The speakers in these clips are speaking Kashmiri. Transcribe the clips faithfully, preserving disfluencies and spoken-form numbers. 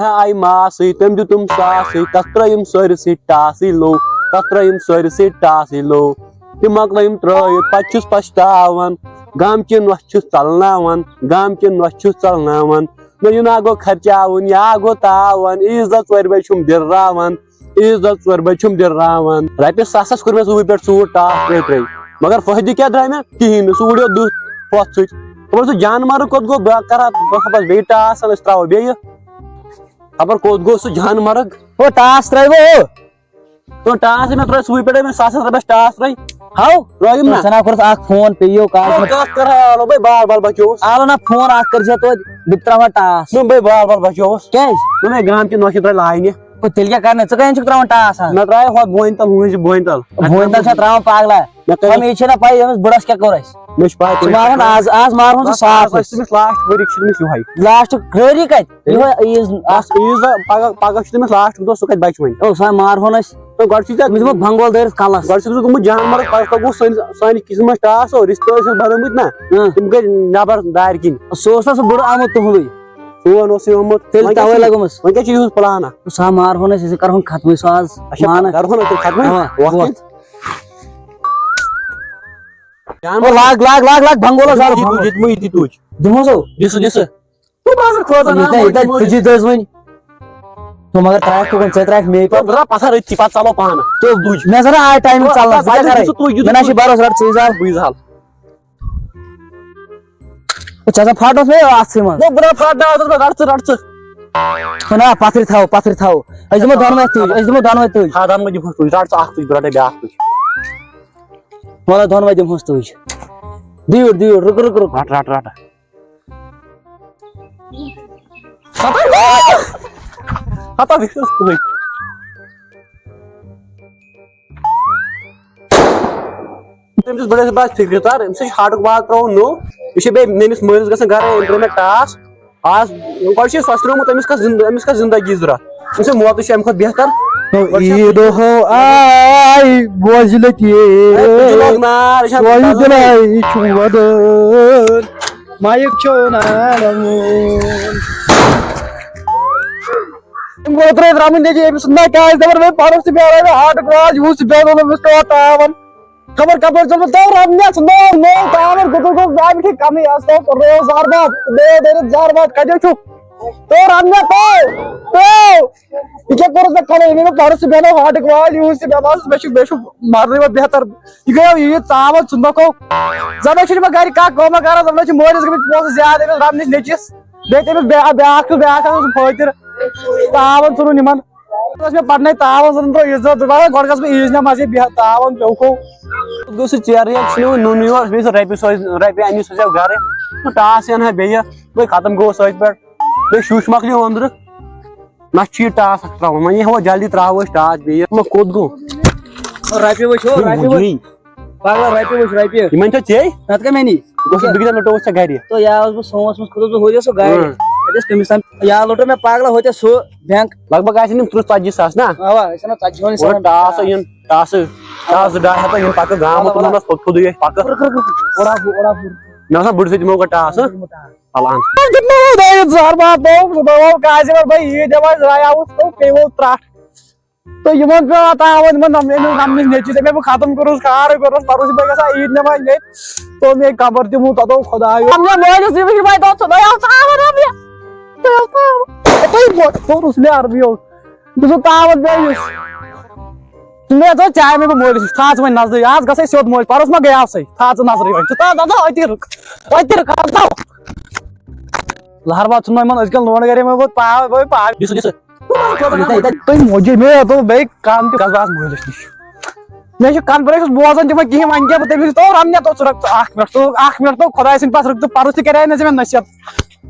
آیہِ ماسٕے، تٔمۍ دیُتُم ساسٕے، تَتھ ترٛٲیِم سٲرسٕے ٹاسٕے لو، تَتھ ترٛٲیِم سٲرسٕے ٹاسٕے لو۔ تِم مۄکلٲیِم ترٛٲیِتھ، پَتہٕ چھُس پَشتاوان، گامچہِ نۄشہِ چھُس ژَلناوان، گامچہِ نۄشہِ چھُس ژَلناوان۔ نہ یہِ نہ گوٚو خرچاوُن، یا گوٚو تاوان، عیٖذ دۄہ ژورِ بَجہِ چھُم دِراوان، عیٖذ دۄہ ژورِ بَجہِ چھُم دِراوان۔ رۄپیَس ساسَس کوٚر مےٚ صُبحٕے پٮ۪ٹھ ژوٗر ٹاس ترٛٲوِتھ ترٛٲوِتھ، مگر فٲیدٕ کیٛاہ درٛاے مےٚ؟ کِہیٖنۍ نہٕ، سُہ وُڈیو دُتھ پھۄتھ سۭتۍ۔ خبر سُہ جانوَرُک کوٚت گوٚو، بہٕ کَرٕ ہا، بہٕ ہا بَس بیٚیہِ ٹاس، أسۍ ترٛاوو بیٚیہِ۔ خبر کوٚت گوٚو سُہ جانوَرُک۔ ہو، ٹاس ترٛٲوِو۔ تو ٹاس مےٚ ترٛٲے صُبحٕے پٮ۪ٹھے، مےٚ ساسَس رۄپیَس ٹاس ترٛٲے۔ ہاو۔ ترٛٲیِم نا۔ ژٕ نا کوٚرُتھ اَکھ فون، پیٚیِو کَر۔ او، کَتھ کَرٕ ہا، آلو بھائی، بار بار بچوس۔ آلو نا فون اَکھ کٔرۍ زِ توتہِ، بہٕ تہِ ترٛاوہا ٹاس۔ نہ بھائی، بار بار بچوس۔ کیٛازِ؟ نہ مےٚ گام کہِ نۄشہِ ترٛٲے لاینہِ۔ او، تیٚلہِ کیٛاہ کَرنہِ؟ ژٕ کَتٮ۪ن چھُکھ ترٛاوان ٹاس اَتھ؟ مےٚ ترٛایہِ ہۄتھ بونہِ تَل، ہُہٕنٛزِ بونہِ تَل۔ بونہِ تَل چھا ترٛاوان پاگلا؟ مےٚ کٔرۍ ہۄمہِ یہِ چھےٚ نا پَے، أمِس بٕڑَس کیٛاہ کوٚر اَسہِ؟ مےٚ چھِ پاے، ژٕ مارُن آز، آز مارہون سُہ بَس، ساس آز آسہِ أسۍ۔ تٔمِس لاسٹ ؤری چھِ تٔمِس یِہوٚے۔ لاسٹ خٲری کَتہِ؟ یِہوٚے عیٖذ، بَس عیٖذ دۄہ پَگاہ، پَگاہ چھُ تٔمِس لاسٹ دۄہ، سُہ کَتہِ بَچہِ وۄنۍ؟ او، سُہ ہا مارہون أسۍ۔ تہٕ گۄڈٕ چھُ ژےٚ أمِس دِمو بھنگول دٲرِتھ کَلَس۔ گۄڈٕ چھُ أمِس گوٚمُت جان مَرٕگ، پَتہٕ گوٚو سٲنِس، سانہِ قٕسمَس ٹاس، او، رِشتہٕ ٲسۍ اَسہِ بَنٲومٕتۍ نا، اۭں۔ تِم گٔے نٮ۪بَر دارِ کِنۍ۔ سُہ اوس نا سُہ بُڑٕ آمُت تُہُنٛدُے؟ سون اوس یہِ آمُت۔ تیٚلہِ وۄنۍ کیٛاہ تَوَے چھُ، لوٚگمُت۔ وۄنۍ کیٛاہ چھُ یِہُنٛد پٕلان اَتھ؟ سُہ ہا مارہون أسۍ، أسۍ کَرہون ختمٕے سُہ آز۔ اچھا، پانہٕ۔ کَرہون أسۍ تیٚلہِ ختمٕے؟ اَوا، وۄتھ وۄتھ۔ ییٚتہِ۔ جان او، لاگ، لاگ، لاگ، لاگ، بنگولا زالو، ییٚتہِ بنگولا۔ تُج، ییٚتہِ مہٕ، ییٚتہِ تُج۔ دِمو سو۔ دِ سا، دِ سا۔ تو بازر کھوژان ییٚتہِ، نا، ییٚتہِ مٔنٛزۍ تُجی مٔنٛزۍ۔ دٔز وۄنۍ۔ تو مگر ترٛایَکھ تُکُن، ژےٚ ترٛایَکھ مے پَتہٕ۔ تو بہٕ پَتھر أتھی، پَتہٕ ژَلو پانہٕ۔ تو مےٚ زَن آے ٹایمِنٛگ تو ژَلنَس، بہٕ پَتہٕ کیٛاہ دِ کَرٕ؟ ژٕ تُج، دِ مےٚ نہ ژٕ چھِ تُج۔ بروسہٕ، رَٹ ژٕے زال۔ بٕے زال۔ ژےٚ آسان پھاٹنَس مے اَتھسٕے منٛز۔ نہ، بہٕ نہ پھاٹناوَتھ، بہٕ رَٹ ژٕ، رَٹ ژٕ۔ ہُہ نا، پَتھرِ تھاو، پَتھرِ تھاو۔ أسۍ دِمو دۄنوَے تُج، أسۍ دِمو دۄنوَے تُج۔ ہا، دۄنوَے دِمو تُج، رَٹ ژٕ اَکھ تُج، بہٕ رَٹَے بیٛاکھ تُج۔ وَلہٕ دۄنوَے دِمہوس تُج۔ دِیوٗر، دِیوٗر، رُک، رُک، رُک۔ رَٹ، رَٹ، رَٹ۔ ہتا بیٚیہِ اوس کٕہٕنۍ۔ تٔمۍ دِژ بٔڑِس بَس فِکرِ تَر، أمِس چھِ ہاٹُک باغ ترٛاوُن نوٚو۔ یہِ چھِ بیٚیہِ میٛٲنِس مٲلِس گژھان گَرٕ، أمۍ ترٛٲو مےٚ ٹاس۔ آز گۄڈٕ چھُ یہِ سۄسرٛومُت، أمِس کَتھ زِندٕ، أمِس کَتھ زِندگی ضوٚرَتھ؟ أمِس چھِ موتٕے چھِ اَمہِ کھۄتہٕ بہتر۔ عیٖدو آے بوزِ لَٹہِ۔ اے، تُجہِ لوگ نار، یہِ چھا سۄے دَزان؟ دِلَے چھُ وَدان۔ مایِک چھُ نارَوُن۔ أمۍ گوٚو ترٛٲوِتھ رَمٕنۍ نٮ۪چی، أمِس نہ کیٛازِ دَپان، مےٚ پَرُس تہِ بیٛاہرٲوِتھ ہاٹُک واز، یِہُس تہِ بیٛاہ، أمِس ترٛوو تاوَن۔ خبر کَپٲرۍ ژوٚلمُت تو رَمنَس نوٚو، نوٚو تاوَن کوٚت گوٚو، گامہِ چھِ کَمٕے آز تو روز زارباد، بیٚیہِ دٔرِتھ زارباد، کَتہِ چھُکھ؟ تو رَمنَس تو، تو۔ یہِ کیٛاہ کوٚرُتھ مےٚ خبر، مےٚ پَرُس تہِ بیٛاہنو ہاٹُک واز، یِہُس تہِ بیٛاہنو، مےٚ چھُ، مےٚ چھُ مَرنٕے وۄنۍ بہتر۔ یہِ گٔیو یہِ تاوَن ژھُنمَکھو۔ زَنہٕ چھُنہٕ مےٚ گَرِ کانٛہہ کٲمہ کَران، زَنہٕ چھِ مٲلِس گٔمٕتۍ پونٛسہٕ زیادٕ أمِس رَمنِس نیٚچِس۔ بیٚیہِ تٔمِس بیا-، بیٛاکھ چھُ، بیٛاکھ چھُ فٲطِر۔ تاوَن ژھُنُن یِمَن۔ اوس مےٚ پَرنَے تاوَن ژھُنُن ترٛوو عزت۔ دوٚپمَس، گۄڈٕ گژھٕ بہٕ عیٖذ نٮ۪مازے بیٚہتھ، تاوَن پیوٚوکھو۔ گوٚو سُہ ژیرٕ یَتھ ژھٕنِو نوٗنٕے یوت، بیٚیہِ سُہ رۄپیہِ سوز، رۄپیہِ اَنہِ سوزیو گَرٕ۔ نہ ٹاس یَنہٕ ہا بیٚیہِ، وۄنۍ ختم گوٚو سۭتۍ پٮ۪ٹھ۔ بیٚیہِ شُش مۄکلیو أنٛدرٕ۔ نہ چھُ یہِ ٹاس اکھ ترٛاوُن، وۄنۍ یہِ ہو جلدی ترٛاوو أسۍ ٹاس بیٚیہِ۔ وۄنۍ کوٚت گوٚو؟ رۄپیہِ وٕچھ ہو، یہِ رۄپیہِ وٕچھ۔ موٗجوٗدٕے۔ پاگلا، رۄپیہِ وٕچھ، رۄپیہِ۔ یِمن چھا ژےٚ؟ نتہٕ کَمہِ اَنی؟ گوٚو سُہ بِگڑان لٔٹووُتھ ژےٚ گرِ۔ تو یا اوسُس بہٕ سوموَس منٛز کھوٚتُس بہٕ ہُرِ سُہ گاڑِ۔ اۭں۔ اَتہِ ٲس کٔمِس تام، یا لوٚٹو مےٚ پاگلا ہوٚتہِ سُہ بینک۔ لگ بگ آسن یِم تٕرٛہ ژتجی ساس نا؟ اَوا، أسۍ اَنو ژتجی ہَن، أسۍ اورٕ اَنو ٹاس ٹاس۔ یِن، ٹاسہٕ، ٹاسہٕ ڈاے ہَتھ یِن پَکہٕ گام، وَلہٕ، تِمن وَلہٕ۔ اوس پوٚت تھوٚدُے اَسہِ پَکہٕ۔ رُک، رُک، رُک، رُک۔ اوٚڑا ہُہ، اوٚڑا ہُہ۔ مےٚ باسان بٕڈٕ سۭتۍ دِمو گۄڈٕ ٹاس، ہہ؟ دِمو ٹاس۔ الان۔ دیُت نہٕ ہُہ دٲیِتھ زہر باد، دوٚپ، دوٚپ، قاضی وَل بھائی، عیٖد یَوٕ آز درٛایاوُس، تہٕ پیٚیہِ وول ترٛٹھ۔ تہٕ یِمَن پیوٚو اَتھ تاوَن، یِمَن نَم-، أمِس نَمنِس نیٚچِوِس، تٔمۍ بہٕ ختم کوٚرُس، کارٕے کوٚرُس، پَرُس بہٕ گژھان عیٖد نٮ۪مازِ نیٚتہِ۔ تو مےٚ قبر تہِ مُت، تَتھ اوس خۄدایو۔ نَمنہِ مٲلِس یہِ وٕچھ بھائی، تَتھ ژھٕنو یَتھ تاوَن رۄپیہِ۔ تہٕ یَتھ تاوَن۔ تہٕ یہِ بوٚٹھ کوٚرُس مےٚ عربِیو۔ بہٕ چھُس تاوَن پیٚیِس۔ مےٚ دوٚپ، چاے مےٚ گوٚو مٲلِس نِش، تھاو ژٕ وۄنۍ نظرٕے۔ آز گژھے سیوٚد مٲلۍ، پَرُس ما گٔیاو سَے؟ تھاو ژٕ نظرٕے وۄنۍ۔ ژٕ تھاو، دَپہٕ، أتی رُک۔ أتی رُک، آز تھاو۔ لہر باد ژھُن وۄنۍ یِمَن أزکٮ۪ن لونڈٕ گَرٮ۪ن، وۄنۍ گوٚو پاو، وۄنۍ پاو۔ دِ سا، دِ سا۔ تُہۍ موجی مےٚ دوٚپ بیٚیہِ کَم تہِ گژھ بہٕ آز مٲلِس نِش۔ مےٚ چھُ کَن پرٛٲنۍ، چھُس بوزان تہِ وۄنۍ کِہیٖنۍ، وۄنۍ کیٛاہ بہٕ تٔمِس، تو رَمنہِ تو ژٕ رَٹ ژٕ اَکھ مِنَٹ، تو اَکھ مِنَٹ تو خۄداے سٕنٛدِ پَتہٕ رُک ژٕ، پَرُس تہِ کَرے نہٕ ژےٚ مےٚ نصیحت۔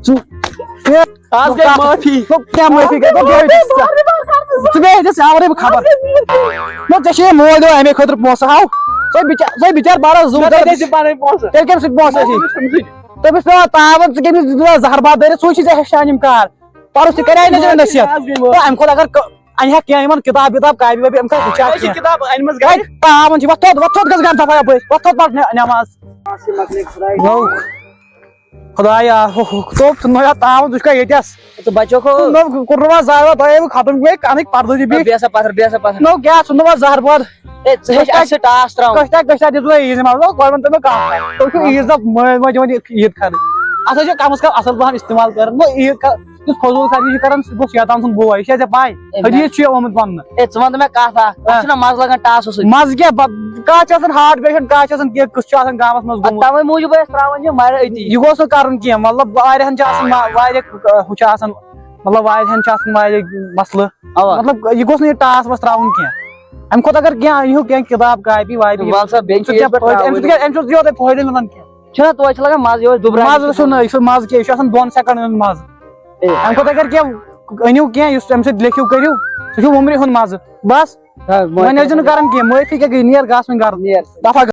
ژٕ، آز گٔے معٲفی۔ تو کیٛاہ معٲفی گٔے؟ تو بیٚیہِ دِس ژٕ۔ ژٕ بیٚیہِ دِس، آورَے بہٕ خبر۔ نہ، ژےٚ چھے مول دِوان اَمے خٲطرٕ پونٛسہٕ، ہاو۔ ژٕ بِچار، ژٕ بِچار بَرا زُو مےٚ کَرٕ۔ تہِ دِژ یہِ پَنٕنۍ پونٛسہٕ۔ تیٚلہِ کٔمۍ سۭتۍ پونٛسہٕ أسی؟ تٔمِس پٮ۪وان تاوَن، ژٕ کٔمِس دِژ زَہر باد دٲرِتھ، سُے چھُے ژےٚ ہیٚچھناوان یِم کار۔ پَرُس تہِ کَرے نہٕ ژےٚ مےٚ نصیحت۔ آز گٔے معٲفی۔ تو اَمہِ کھۄتہٕ اگر کٲ-، اَنہِ ہا کینٛہہ یِمَن کِتاب وِتاب، کاپی واپی، اَمہِ کھۄتہٕ ہیٚچھِ ہا اَسہِ چھِ کینٛہہ۔ کِتاب أنمٕژ گَرِ۔ ہے، تاوَن چھِ، وۄتھ تھوٚد، وۄتھ تھوٚد گژھ گَرِ دَفعہ یَپٲرۍ، وۄتھ تھوٚد پَر نٮ۪-، نٮ۪ماز۔ گوٚو۔ خدایا، ہُہ، ہُہ، توٚپ ژٕ نویا تام، ژٕ چھُکھا ییٚتٮ۪س؟ ژٕ بچو کھو۔ نو، کوٚرنہٕ وۄنۍ زہر واد، تۄہہِ آوٕ ختم گٔے کَنٕکۍ پردٕ تہِ بیٚیہِ۔ بیٚہہ سا پتھر، بیٚہہ سا پتھر۔ نو کیٛاہ، ژٕ نہٕ وۄنۍ زہر واد۔ اے، ژٕ ہیٚچھ اَسہِ سۭتۍ ٹاس ترٛاوُن۔ کٔژِ تہِ، کٔژِ تہِ دِژوٕ عیٖذ نٮ۪ماز؟ نو، گۄڈٕ وَن تہٕ مےٚ کَتھ۔ تُہۍ چھِو عیٖذ دۄہ مٲلۍ ماجہِ وَنہِ عیٖد کَرٕنۍ۔ اَتھ ٲسۍزیو کم از کم اَصٕل پَہَم استعمال کَران۔ نو، عیٖد کَر-، یُس فضوٗل خرچی چھِ کَران، سُہ گوٚو شیطان سُنٛد بوے، یہِ چھےٚ ژےٚ پَے؟ اے، حدیٖث چھُ یِوان ووٚنمُت وَننہٕ۔ اے، ژٕ وَن تہٕ مےٚ کَتھ اَکھ، اَتھ ہاں۔ چھُنہ مَزٕ لَگان ٹاسَس سۭتۍ؟ مَزٕ کیٛاہ؟ بَ-، کانٛہہ چھُ آسان ہارٹ پیشنٹ، کانٛہہ چھُ آسان کینٛہہ، قٕصہٕ چھُ آسان گامَس منٛز اَدٕ گوٚمُت۔ تَوَے موٗجوٗب ٲسۍ ترٛاوان یہِ مَرِ أتی۔ یہِ گوٚژھ نہٕ کَرُن کینٛہہ، مطلب واریاہَن چھِ آسان ما-، واریاہ، ہُہ چھُ آسان، مطلب واریاہَن چھِ آسان واریاہ مسلہٕ۔ اَوا۔ مطلب یہِ گوٚژھ نہٕ یہِ ٹاس واس ترٛاوُن کینٛہہ۔ اَمہِ کھۄتہٕ اگر کینٛہہ أنِو، کینٛہہ کِتاب کاپی واپی، وَل سا، بیٚیہِ اَمہِ سۭتۍ چیٖز کیٛاہ پٮ۪ٹھ فٲیدٕ، اَمہِ سۭتۍ ترٛاوو۔ کیٛاہ، اَمہِ سۭتۍ یِیو تۄہہِ فٲیدٕ مِلان کینٛہہ؟ چھُنہ توتہِ چھِ لَگان مَزٕ یِہوٚے دُبراے۔ مَزٕ چھُنہٕ، یہِ چھُ مَزٕ کینٛہہ، یہِ چھُ آسان دۄن سٮ۪کَنٛڈَن ہُنٛد مَزٕ۔ اے۔ اَمہِ کھۄتہٕ اگر کینٛہہ یُس اَمہِ سۭتۍ لیکھِو کٔرِو، سُہ چھُ وُمرِ ہُنٛد مَزٕ۔ بَس، ہا، وۄنۍ وۄنۍ ٲسۍزیو نہٕ کَران کینٛہہ، معٲفی کیٛاہ گٔے، نیر گژھ وۄنۍ گرٕ۔ نیر۔ دَفا گژھ۔